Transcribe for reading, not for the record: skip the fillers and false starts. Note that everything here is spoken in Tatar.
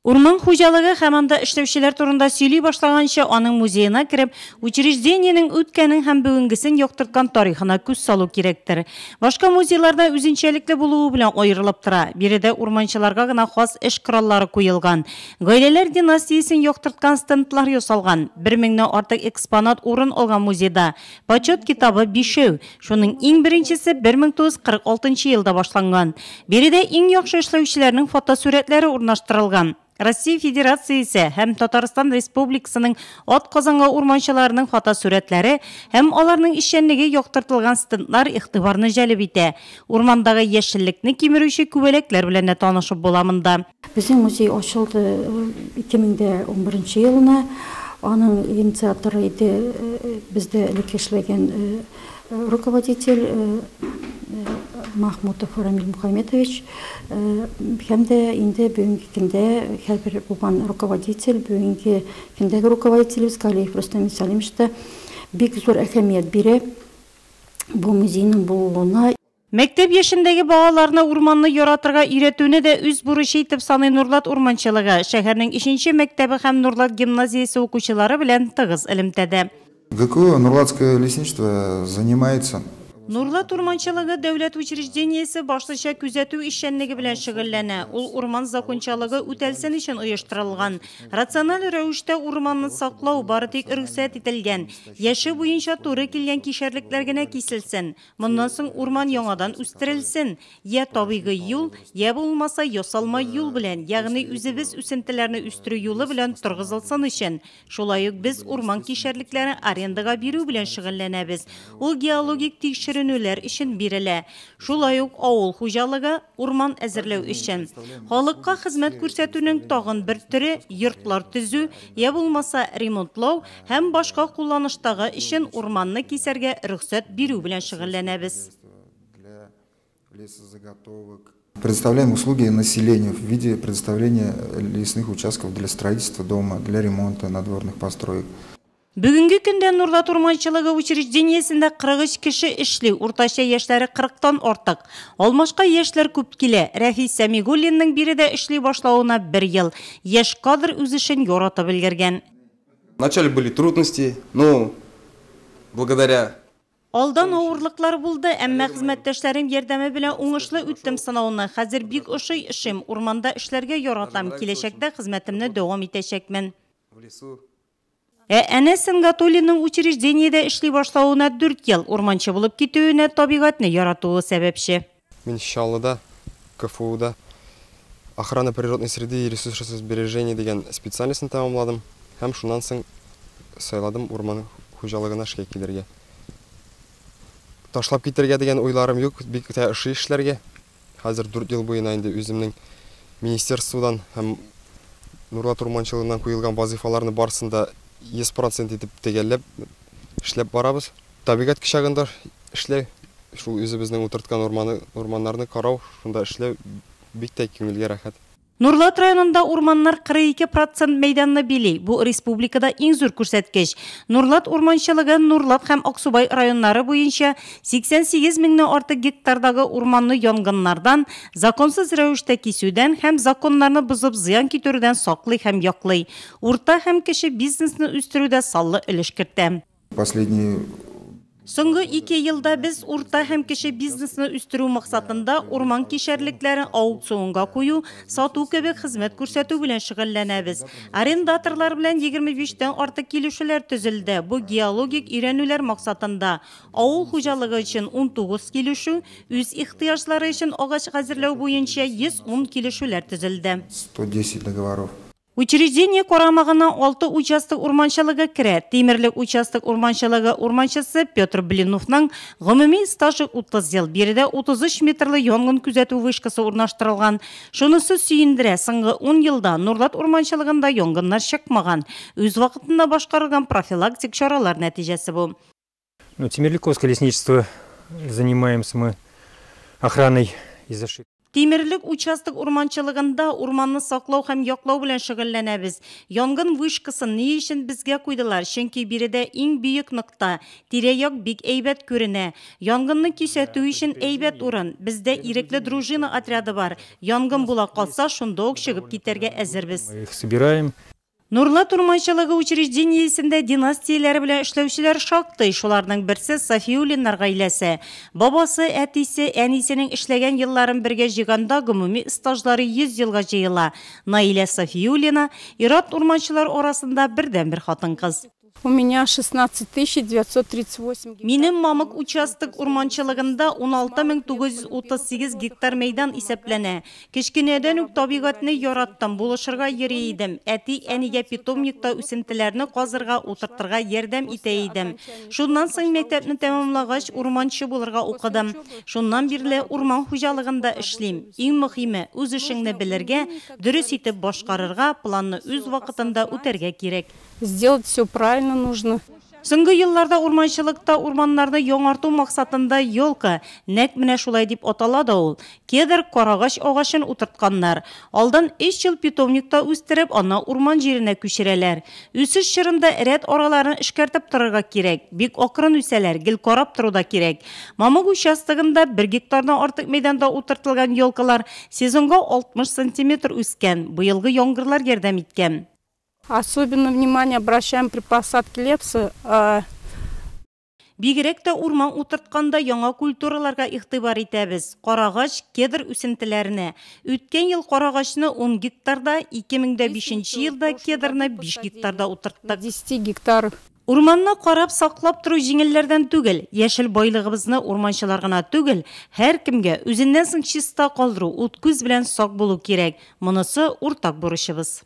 Урман хуҗалыгы һәм анда эшләүчеләр турында сөйли башлаганчы, аның музеена кереп, учреждениенең үткәнен һәм бүгенгесен яктырткан тарихына күз салу кирәктер. Башка музейларда үзенчәлекле булуы белән аерылып тора. Биредә урманчыларга гына хас эш кораллары куелган. Гаиләләр династиясен яктырткан стендлар ясалган. Бер меңнән артык экспонат урын алган музейда. Почет китабы бишәү. Шуның иң беренчесе 1946 елда башланган. Биредә иң яхшы эшләүчеләрнең фотосурәтләре урнаштырылган. Россия Федерациясе һәм Татарстан Республикасының атказанган урманчыларының фотосурәтләре һәм аларның эшчәнлеге яктыртылган стендлар игътибарны җәлеп итә. Урмандагы яшеллекне кимерүче күбәләкләр белән дә танышып була монда. Безнең музей ачылды 2011 елына. Аның инициаторы иде бездә элек эшләгән руководитель Махмутов Рамиль Мухаметович. Һәм дә инде бүгенге көндә һәрбер булган руководитель, бүгенге көндәге руководителебез Галиев Рөстәм Мисалимович та бик зур әһәмият бирә бу музейның булуына. Мәктәп яшендәге балаларны урманны яратырга өйрәтүне дә үз бурычы итеп саный Нурлат урманчылыгы. Шәһәрнең 3нче мәктәбе һәм Нурлат гимназиясе укучылары белән тыгыз элемтәдә. ГКУ Нурлатское лесничество занимается. Нурлат урманчылыгы дәүләт учреждениесе башлыча күзәтү эшчәнлеге белән шөгыльләнә. Ул урман закончалыгы үтәлсен өчен оештырылган. Рациональ рәвештә урманны саклау бары тик рөхсәт ителгән. Яше буенча туры килгән кишәрлекләр генә киселсен. Моннан соң урман яңадан үстерелсен. Я табигый юл, я булмаса ясалма юл белән, ягъни үзебез үсентеләрне үстерү юлы белән торгызылсын өчен. Шулай ук без урман кишәрлекләрен арендага бирү белән шөгыльләнәбез. Ул геологик тикшеренүләр өчен бирелә. Шулай ук авыл хуҗалыгы урман әзерләү өчен. Халыкка хезмәт күрсәтүнең тагын бер төре йортлар төзү, я булмаса ремонтлау һәм башка кулланыштагы өчен урманны кисәргә рөхсәт бирү белән шөгыльләнәбез. Предоставляем услуги населению в виде предоставления лесных участков для строительства дома, для ремонта надворных построек. Бүгенге көндә Нурлат урманчылыгы учреждениесендә 43 кеше эшли, уртача яшьләре 40-тан артык. Алмашка яшьләр күп килә. Рәфис Сәмигуллинның биредә эшли башлавына бер ел. Яшь кадр үз эшен яратып өлгергән. Вначале были трудности, но благодаря Алдан авырлыклар булды, әмма хезмәттәшләрем ярдәме белән уңышлы үттем сынауны. Хәзер бик ошый эшем, урманда эшләргә яратам. Киләчәктә хезмәтемне дәвам итәчәкмен. Ә Әнәс Сөнгатуллинның учреждениедә эшли башлавына 4 ел, урманчы булып китүенә табигатьне яратуы сәбәпче. Мин Чаллыда, КФУда охрана природной среды и ресурсосбережения дигән специальностьны тәмамладым һәм шуннан соң сайладым урман хуҗалыгына эшкә килергә. Ташлап китергә дигән уйларым юк, бик тә ошый эшләргә. Хәзер 4 ел буена инде үземнең министерстводан һәм Нурлат урманчылыгыннан куелган вазифаларны барысын да 100% итеп төгәлләп эшләп барабыз. Табигать кочагында эшләү, шул үзебезнең утырткан урманнарны карау, шунда эшләү бик тә күңелгә рәхәт. Нурлат районында урманнар 42% мәйданны били. Бу республикада иң зур күрсәткеч. Нурлат урманчылыгы Нурлат һәм Аксубай районнары буенча 88 меңнән артык гектардагы урманны янгыннардан, законсыз рәвештә кисүдән һәм законнарны бозып зыян китерүдән саклый һәм яклый. Урта һәм кече бизнесны үстерүдә саллы өлеш кертә. Последние Соңгы 2 елда без урта һәм кече бизнесны үстерү максатында урман кишәрлекләрен аукционга кую, сату кебек хезмәт күрсәтү белән шөгыльләнәбез. Арендаторлар белән 25-тән артык килешүләр төзелде. Бу геологик өйрәнүләр максатында авыл хуҗалыгы өчен 19 килешү, үз ихтыяҗлары өчен агач хәзерләү буенча 110 килешүләр төзелде. 110 договоров. Учреждение карамагына 6 участок урманчылыгы керә. Тимерлек участок урманчылыгы урманчысы Петр Блиновның гомуми стажы 30 ел. Биредә 33 метрлы янгын күзәтү вышкасы урнаштырылган. Шунысы сөендерә, соңгы 10 елда Нурлат урманчылыгында янгыннар чыкмаган. Үз вакытында башкарылган профилактик чаралар нәтиҗәсе бу. Темерликовское лесничество занимаемся мы охраной и защитой. Тимерлек участок урманчылыгында урманны саклау һәм яклау белән шөгыльләнәбез. Янгын вышкасын ни өчен безгә куйдылар? Чөнки биредә иң бөек нокта. Тирә-як бик әйбәт күренә. Янгынны кисәтү өчен әйбәт урын. Бездә ирекле дружина отряды бар. Янгын була калса, шунда ук чыгып китәргә әзербез. Мы их собираем. Нурлат урманчылыгы учреждениесендә династияләре белән эшләүчеләр шактый. Шуларның берсе Сафиуллиннар гаиләсе. Бабасы, әтисе, әнисенең эшләгән елларын бергә җыйганда гомуми стажлары 100 елга җыела. Наилә Сафиуллина ир-ат урманчылар арасында бердәнбер хатын-кыз. У меня 16 938 гектар. Минем Мамык участок урманчылыгында 16 938 гектар мәйдан исәпләнә. Кечкенәдән үк табигатьне яраттым, булышырга йөри идем. Әти әнигә питомникта үсентеләрне казырга, утыртырга ярдәм итә идем. Шуннан соң мәктәпне тәмамлагач, урманчы булырга укыдым. Шуннан бирле урман хуҗалыгында эшлим. Иң мөһиме үз эшеңне белергә, дөрес итеп башкарырга, планны үз вакытында үтәргә кирәк. Сделать все правильно нужно. Соңгы елларда урманчылыкта урманнарны яңарту максатында елка, нәкъ менә шулай дип атала да ул, кедр, карагач агачын утыртканнар. Алдан 3 ел питомникта үстереп, аны урман җиренә күчерәләр. Үсеш чорында рәт араларын эшкәртеп торырга кирәк. Бик акрын үсәләр, гел карап тору да кирәк. Мамык участогында 1 гектардан артык мәйданда утыртылган елкалар сезонга 60 сантиметр үскән. Быелгы яңгырлар ярдәм иткән. Особенно внимание обращаем при посадке леса. Бигрәк тә урман утыртканда яңа культураларга игътибар итәбез. Карагач, кедр үсентеләренә. Үткән ел карагачны 10 гектарда, 2005 елда кедрны 5 гектарда утырттык. 10 гектаров. Урманны карап, саклап тору җиңелләрдән түгел. Яшел байлыгыбызны урманчылар гына түгел, һәркемгә үзеннән соң чиста калдыру, ут күз белән сак булу кирәк. Монысы уртак бурычыбыз.